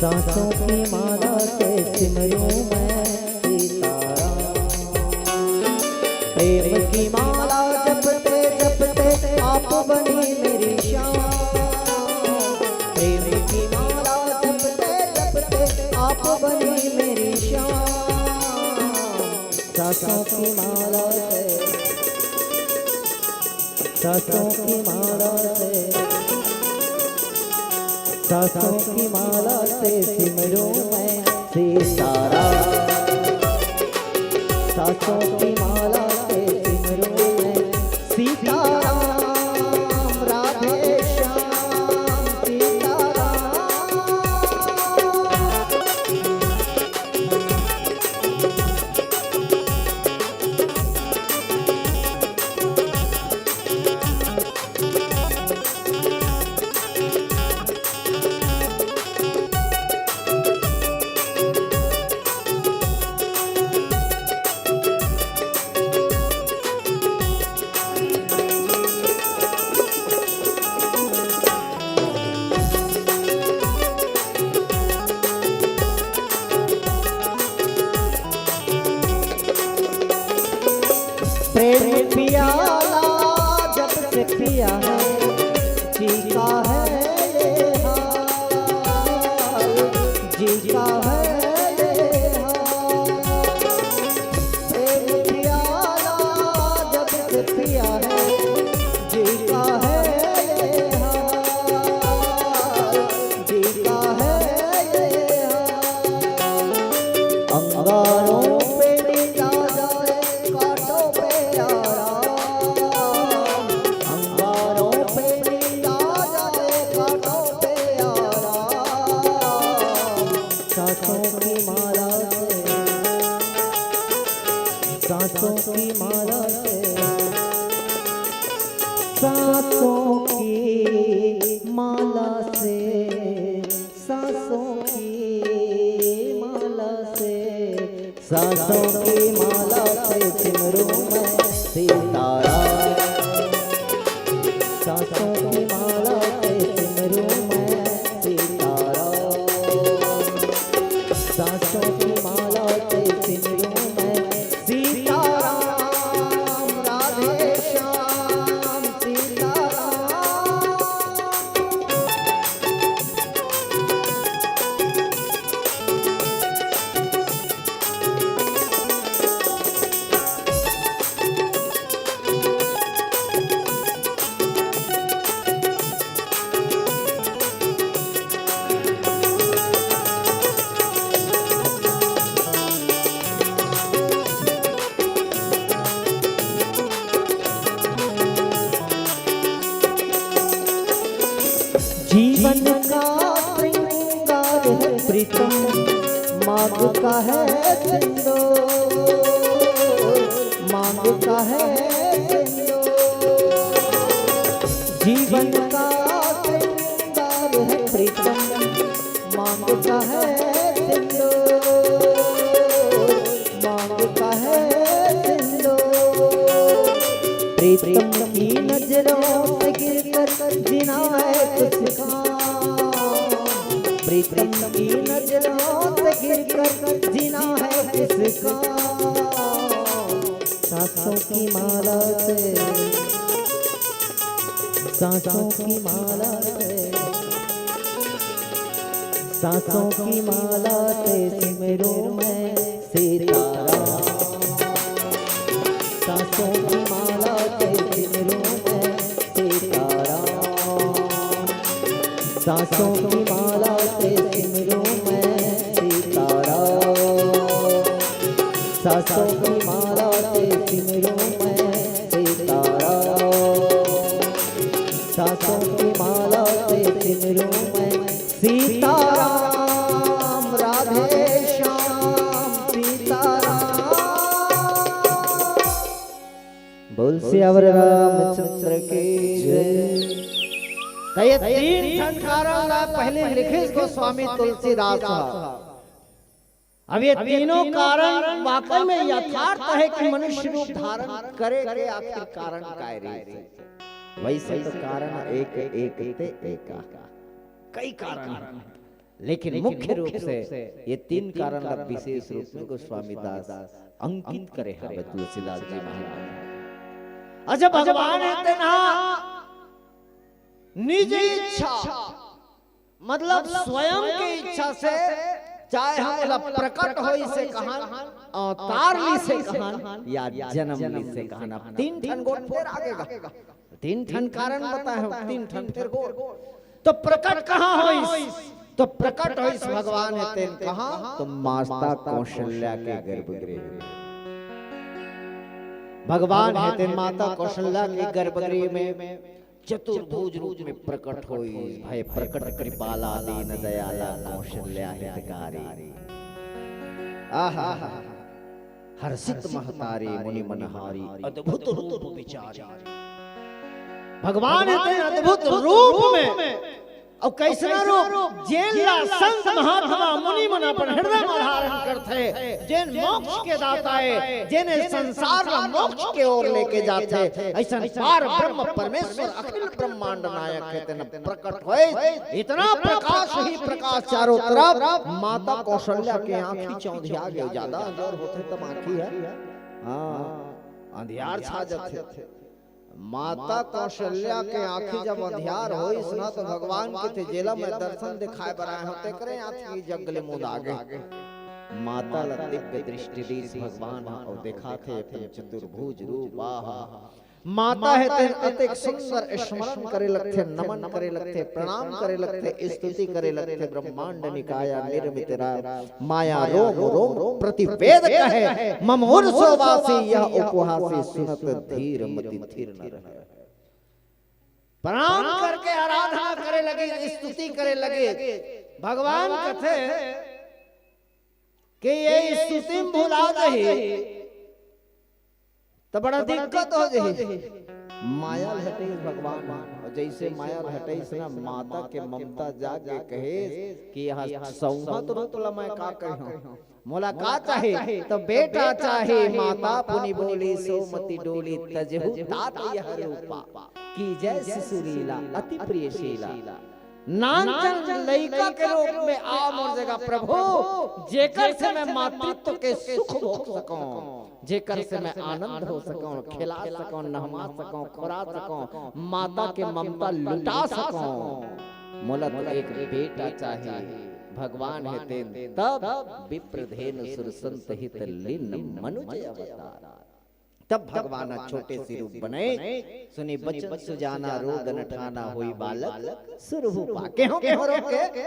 सांसों की माला से सिमरूं मैं सीताराम। प्रेम की माला जपते जपते आप बनी मेरी शाम। प्रेम की माला जपते जपते आप बनी मेरी शाम। सांसों की माला से, सांसों की माला से, सांसों की माला से सिमरूं मैं सीताराम। सांसों की माला से सिमरूं मैं सीताराम। राधे श्याम सीताराम। प्रेम पियाला जब से पिया है, जी का है ये हाल, जी का है ये हाल। प्रेम पियाला जब से पिया है, जी का है ये हाल, जी का है ये हाल। अंगारों पे नींदा जाए, कांटों पे आराम। अंगारों पे नींदा जाए, कांटों पे आराम। सांसों की माला से, सांसों की माला से, सांसों की माला से, सांसों की माला से, सांसों की माला से सिमरूं मैं सीताराम। सांसों की माला से सिमरूं मैं सीताराम। सांसों की माला से सिमरूं मैं सीताराम। राधे श्याम सीताराम। जीवन का श्रृंगार है प्रीतम, मांग का है सिंदूर, मांग का है सिंदूर। जीवन का श्रृंगार है प्रीतम, मांग का है सिंदूर, मांग का है सिंदूर। प्रीतम की नजरों से गिरकर जीना है कुछ काम। प्रीतम की नजरों से गिरकर जीना है किस काम। सांसों की माला से, सांसों की माला से, सांसों की माला से सिमरूं मैं सीताराम। सांसों की माला से सिमरूं मैं सीताराम। सांसों की माला से सिमरूं मैं सीताराम। सांसों की माला से सिमरूं मैं सीताराम। सांसों की माला से सिमरूं मैं सीताराम। राधे श्याम सीताराम। बोल सियावर रामचंद्र की जय। त ये तीन ठन कारण ला पहली लिखिस गोस्वामी तुलसीदास ह। अब ये तीनों कारण वाकई में यथार्थ हे कि मनुष्य रूप धारण करे के आखिर कारण काय रहिस। वइसे तो कारण एक, एक ते एका, कई कारण हे, लेकिन मुख्य रूप से ये तीन कारण ला विशेष रूप में गोस्वामी दास अंकित करे हवे तुलसीदास जी महाराज। अच्छा, भगवान हे तेन ह निज इच्छा, मतलब स्वयं के इच्छा से, चाहे हम ओला प्रकट होइस कहन, अवतार लिस कहन, या जन्म लिस कहन, अब तीन ठन गोठ फेर आगे गा। तीन ठन कारण बताए हंव, तीन ठन फेर गोठ। तो प्रकट कहाँ होइस? तो प्रकट होइस भगवान हे तेन कहाँ? तो माता कौशल्या के गर्भगृह में। भगवान हे तेन माता कौशल्या के गर्भगृह में चतुर्भुज रूप में प्रकट होइस। भय प्रकट कृपाला दीन दयाला कौशल्या हितकारी। आहा, हर्षित महतारी मुनि मनहारी अद्भुत रूप विचारी। भगवान हे तेन अद्भुत रूप में, अउ कइसना रूप? जेन ला संत महात्मा मुनि मन अपन हृदय में धारण करथे, जेन मोक्ष के दाता हे, जेन ए संसार ला मोक्ष के ओर लेके जाथे, अइसन पार ब्रह्म परमेश्वर अखिल ब्रह्मांड नायक हे तेन प्रकट होइस। इतना प्रकाश ही प्रकाश चारों तरफ, माता कौशल्या के आंखी चौंधिया गे, जादा अंजोर होथे तब आंखी हे, हाँ, अंधियार छा जाथे। माता कौशल्या के आंखी जब अंधियार होइस ना, तो भगवान कथे, "जेला मैं दर्शन दिखाए बर आए हंव, तेकरे आंखी जग ले मुंदा गे।" माता ला दिव्य दृष्टि दीस भगवान ह, अउ देखाथे अपन चतुर्भुज रूप। आहा, माता हे तेन अतेक सुंदर स्मरण करे लगथे, नमन करे लगथे, प्रणाम करे लगथे, स्तुति करे लगथे। ब्रह्मांड निकाया निर्मित राम, माया रोम रोम प्रतिवेद कहे, मम उरसो वासी यह उपहासी सुनत धीर मति थिर न रहे। प्रणाम करके आराधना करे लगे, स्तुति करे लगे। भगवान कथे कि ये स्तुति में भुला जाही, त बड़ा दिक्कत हो जाही। माया ल हटाइस भगवान ह, अउ जइसे माया ल हटाइस ना, माता के ममता जाग के कहिस कि यह सौंहत रूप ला मैं का करिहंव, मोला का चाही? त बेटा चाही। माता पुनि बोली, सो मति डोली, तजहु तात यह रूपा, कीजय शिशु लीला, अति प्रिय शीला। नानचन लइका के रूप में आ मोर जगह प्रभु, जेकर से मैं मातृत्व के सुख भोग सकौं, जेकर से मैं आनंद हो सकौं, खिला सकौं, नहवा सकौं, खुरा सकौं, माता के ममता लुटा सकौं। मोला तो एक बेटा चाही। भगवान हे तेन तब विप्र धेनु सुर संत हित लीन मनुज अवतार। तब भगवान ह छोटे से रूप बनाए, सुनि बचन सुजाना रोदन ठाना, होई बालक सुरहु पा। केहो केहो रोके,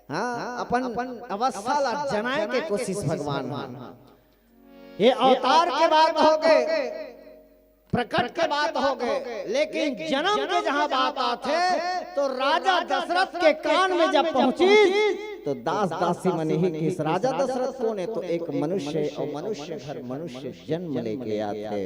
हाँ, अपन अवस्था ला जनाए के कोशिश भगवान ह। ये अवतार के बात हो गे, प्रकट के बात हो गे, लेकिन जन्म के जहाँ बात आथे, तो राजा दशरथ के कान में जब पहुंचिस, तो दास दासी मन ही किस, राजा दशरथ कोन हे? तो एक मनुष्य, अउ मनुष्य घर मनुष्य जन्म लेके आथे।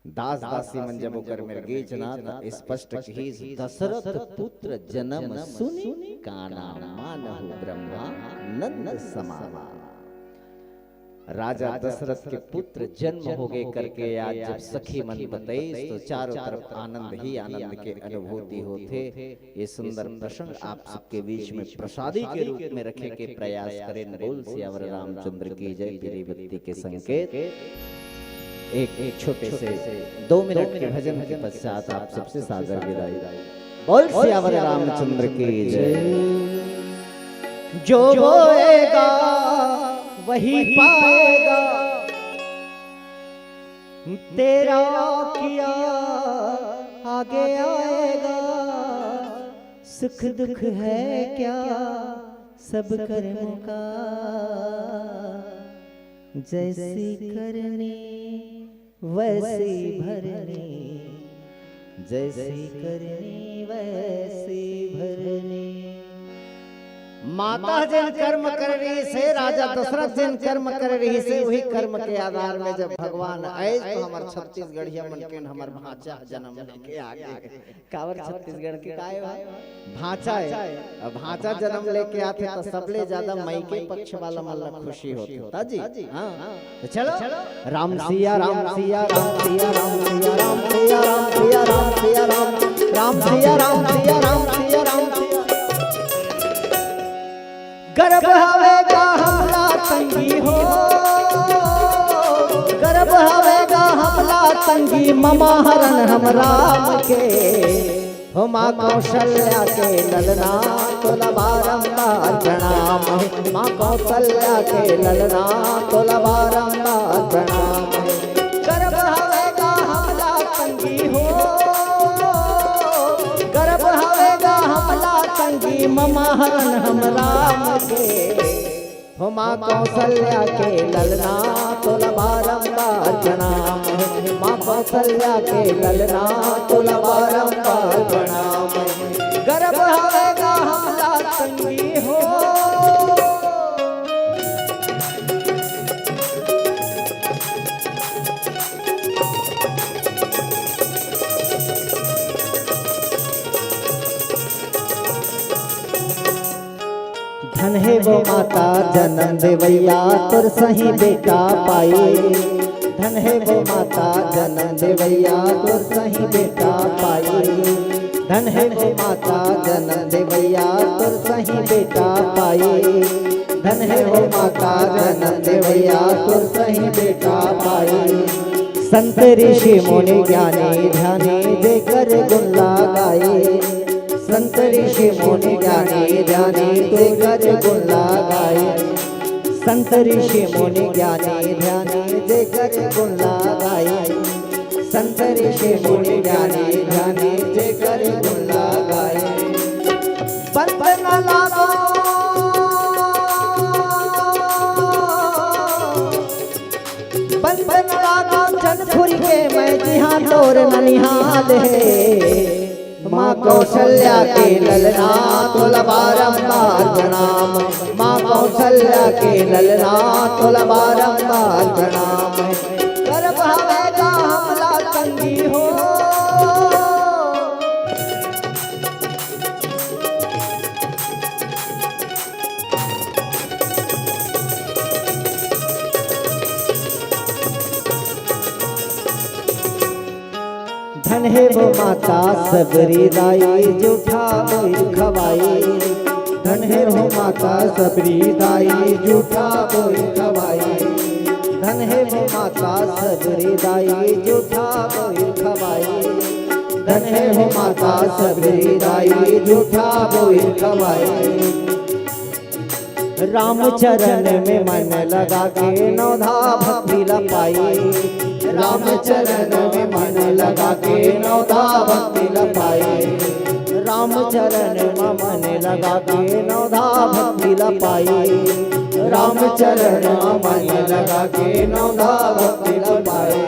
दास दासी मन जब ओकर मेर गेच ना, त स्पष्ट कहिस, दशरथ पुत्र जन्म सुनि काना, मानहु ब्रह्मानंद समाना। राजा दशरथ के पुत्र जन्म हो गे करके आज जब सखी मन बतइस, तो चारों तरफ आनंद ही आनंद के अनुभूति होथे। ये सुंदर प्रसंग आप सबके बीच में प्रसादी के रूप में रखे के प्रयास करेन। बोल सियावर रामचंद्र की जय। पीली बत्ती के संकेत। एक, एक छोटे से दो मिनट के भजन के पश्चात आप सबसे सादर विदाई। बोल सियावर रामचंद्र की जय। जो बोएगा वही पाएगा, तेरा किया आगे आएगा। सुख दुख है क्या सब कर्मों का, जैसी करनी वैसी भरनी, जैसी करनी वैसी भरनी। माता जेन कर्म करे रहिस हे, राजा दशरथ जेन कर्म करे रहिस हे, उही कर्म के आधार में जब भगवान आए तो हमर छत्तीसगढ़िया मन के हमर भांचा जनम लेके आ गे। काबर छत्तीसगढ़ के काय हे? भांचा हे। अब भांचा जनम लेके आथे त सबले ज्यादा मायके पक्ष वाला मन ला खुशी होथे। त जी, हाँ। तो चलो। राम सिया राम सिया राम सिया राम सिया राम सिया राम सिया राम सिया राम राम सिया राम सिया राम सिया राम सिया। गर्भ हवे गा हमला तंगी हो, गर्भ हवे गा हमला तंगी, ममा हरन हम राम के। हो माँ कौशल्या के ललना, तोला बारंबार प्रणाम। माँ कौशल्या के ललना, तोला बारंबार प्रणाम। गर्भ हवे गा हमला तंगी हो, गर्भ हवे गा हमला तंगी, ममा हरन हम राम के। हो माँ कौशल्या के ललना, तोला बारंबार प्रणाम। माँ कौशल्या के ललना, तोला बारंबार प्रणाम। गर्भ हवे गा हमला तंगी हो। धन हे वो माता जनम देवैया, तोर सही बेटा पाई। धन हे वो माता जनम देवैया, तोर सही बेटा पाई। धन हे वो माता जनम देवैया, तोर सही बेटा पाई। धन हे वो माता जनम देवैया, तोर सही बेटा पाई। संत ऋषि मुनि ज्ञानी ध्यानी, जेकर गुण ला गाई। संत ऋषि मुनि ज्ञानी ध्यानी, जेकर गुण ला गाई। संत ऋषि मुनि ज्ञानी ध्यानी, जेकर गुण ला गाई। संत ऋषि मुनि ज्ञानी ध्यानी, जेकर गुण ला गाई। बंद न लागो, बंद न लागो, चंदखुरी के मैं जिहाँ तोर ननिहाल हे। माँ कौशल्या के ललना, तोला बारंबार प्रणाम। माँ कौशल्या के ललना, तोला बारंबार प्रणाम। गर्भ हवे गा हमला तंगी हो। धन हे वो माता सबरी दाई, जूठा बोइर खवाई। धन हे वो माता सबरी दाई, जूठा बोइर खवाई। धन हे वो माता सबरी दाई, जूठा बोइर खवाई। धन हे वो माता सबरी दाई, जूठा बोइर खवाई। रामचरण में मन लगा के नवधा भक्ति ल पाई। रामचरण में मन लगा के नवधा भक्ति ल पाई। रामचरण में मन लगा के नवधा भक्ति ल पाई। रामचरण में मन लगा के नवधा भक्ति ल पाई।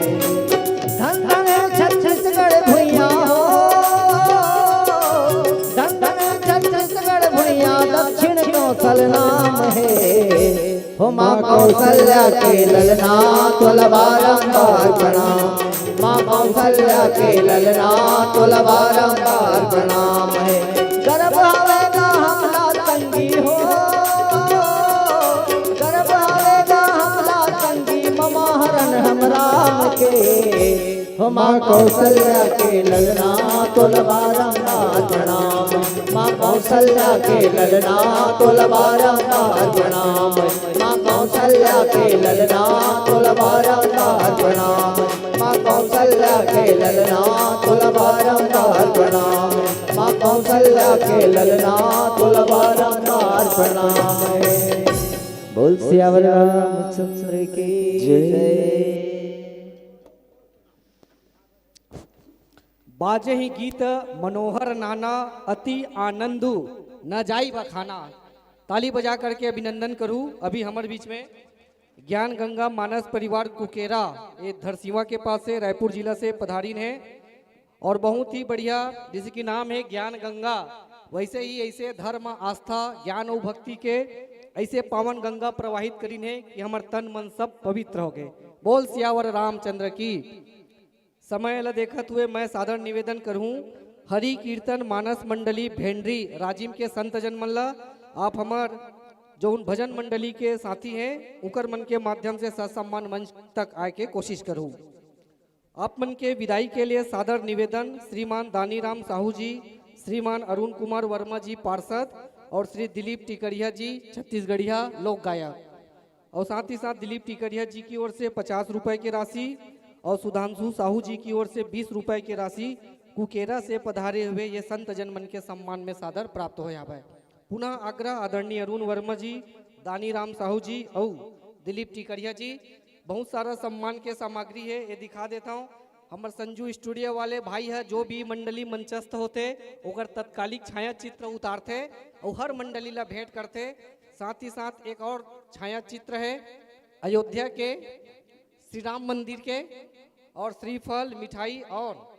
धन धन हे छत्तीसगढ़ भुइयां हो, धन धन हे छत्तीसगढ़ भुइयां, दक्षिण कौशल नाम हे। हो माँ कौशल्या के ललना, तोला बारंबार प्रणाम। माँ कौशल्या के ललना, तोला बारंबार प्रणाम हे। गर्भ हवे गा हमला तंगी हो, गर्भ हवे गा हमला तंगी, ममा हरन हम राम के। हो माँ कौशल्या के ललना, तोला बारंबार प्रणाम। माँ कौशल्या के ललना, तोला बारंबार प्रणाम। माँ कौशल्या के ललना, तोला बारंबार प्रणाम। माँ कौशल्या के ललना, तोला बारंबार प्रणाम। माँ कौशल्या के ललना, तोला बारंबार प्रणाम। बोल सियावर रामचंद्र की जय। जय। बाजे ही गीत मनोहर नाना अति आनंदु, न जाई बखाना। ताली बजा करके अभिनंदन करूँ। अभी हमर बीच में ज्ञान गंगा मानस परिवार कुकेरा, ये धरसीवा के पास से, रायपुर जिला से पधारिन हे और बहुत ही बढ़िया, जैसे कि नाम है ज्ञान गंगा, वैसे ही ऐसे धर्म, आस्था, ज्ञान अउ भक्ति के ऐसे पावन गंगा प्रवाहित करिन हे कि हमर तन मन सब पवित्र हो गए। बोल सियावर रामचंद्र की। समय ल देखत हुए मैं सादर निवेदन करहूँ, हरि कीर्तन मानस मंडली भेंडरी राजिम के संत जन मन ल, आप हमर जौन भजन मंडली के साथी हैं, उकर मन के माध्यम से ससम्मान मंच तक आए के कोशिश करहूँ। आप मन के विदाई के लिए सादर निवेदन श्रीमान दानीराम साहू जी, श्रीमान अरुण कुमार वर्मा जी पार्षद और श्री दिलीप टिकरिया जी छत्तीसगढ़िया लोक गायक, और साथ ही साथ दिलीप टिकरिया जी की ओर से पचास रुपए की राशि और सुधांशु साहू जी की ओर से बीस रुपए की राशि कुकेरा से पधारे हुए ये संत जन मन के सम्मान में सादर प्राप्त हो जावे। पुनः आग्रह आदरणीय अरुण वर्मा जी, दानीराम साहू जी और दिलीप टिकरिया जी, बहुत सारा सम्मान के सामग्री है, ये दिखा देता हूँ। हमर संजू स्टूडियो वाले भाई है, जो भी मंडली मंचस्थ होते, ओकर तत्कालिक छाया चित्र उतारते और हर मंडली ला भेंट करते। साथ ही साथ एक और छाया चित्र है अयोध्या के श्री राम मंदिर के, और श्रीफल, मिठाई और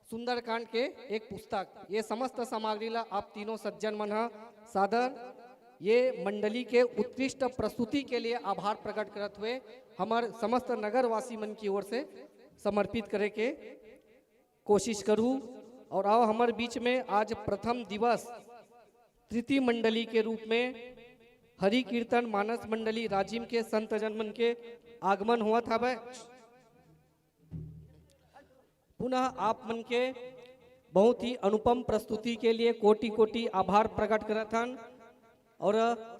सुंदरकांड के एक पुस्तक। ये समस्त सामग्री ला आप तीनों सज्जन मन ह सादर ये मंडली के उत्कृष्ट प्रस्तुति के लिए आभार प्रकट करत हुए हमर समस्त नगरवासी मन की ओर से समर्पित करे के कोशिश करूँ। और आओ, हमर बीच में आज प्रथम दिवस तृतीय मंडली के रूप में हरि कीर्तन मानस मंडली राजिम के संत जन मन के आगमन हुआ था। पुनः आप मन के बहुत ही अनुपम प्रस्तुति के लिए कोटि कोटि आभार प्रकट करत हन और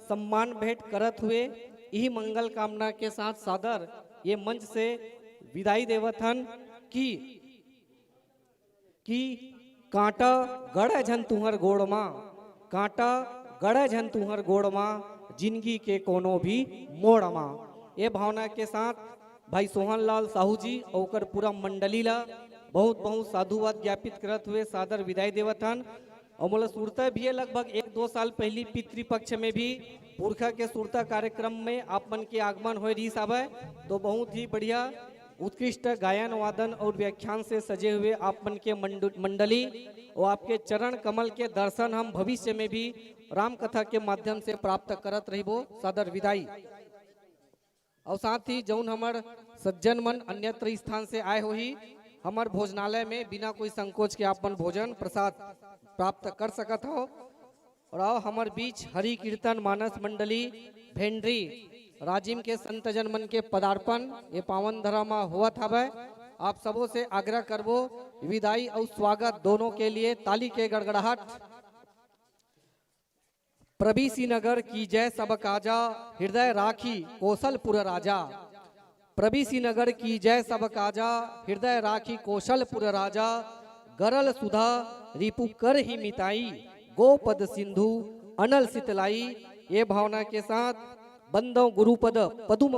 सम्मान भेंट करत हुए यही मंगल कामना के साथ सादर ये मंच से विदाई देवत हन कि कि कांटा गड़े झन तुहर गोड़ मा, कांटा गड़े झन तुहर गोड़ मा, जिंदगी के कोनो भी मोड़ मा। ये भावना के साथ भाई सोहन लाल साहू जी और ओकर पूरा मंडली ला बहुत बहुत साधुवाद ज्ञापित करत हुए सादर विदाई देवत हन। और मोला सुरता भी है, लगभग एक दो साल पहली पितृपक्ष में भी पुरखा के सुरता कार्यक्रम में आप मन के आगमन होए रहिस हावय, तो बहुत ही बढ़िया उत्कृष्ट गायन वादन और व्याख्यान से सजे हुए आप मन के मंडु-, मंडली और आपके चरण कमल के दर्शन हम भविष्य में भी राम कथा के माध्यम से प्राप्त करत रहिबो। सादर विदाई। और साथ ही जौन हमर सज्जन मन अन्यत्र स्थान से आए होही, हमर भोजनालय में बिना कोई संकोच के आप मन भोजन प्रसाद प्राप्त कर सकत हो। और आओ, हमर बीच हरि कीर्तन मानस मंडली भेंडरी राजिम के संतजन मन के पदार्पण ये पावन धरा म होवत हवय। आप सबो से आग्रह करबो, विदाई अउ स्वागत दोनों के लिए ताली के गड़गड़ाहट। प्रभीसी नगर कीजय सब काजा, हृदय राखी कोसलपुर राजा। प्रभीसी नगर कीजय सब काजा, हृदय राखी कोसलपुर राजा। गरल सुधा रिपु करही मिताई, गोपद सिंधु अनल सितलाई। ये भावना के साथ बंदो गुरुपद पदुम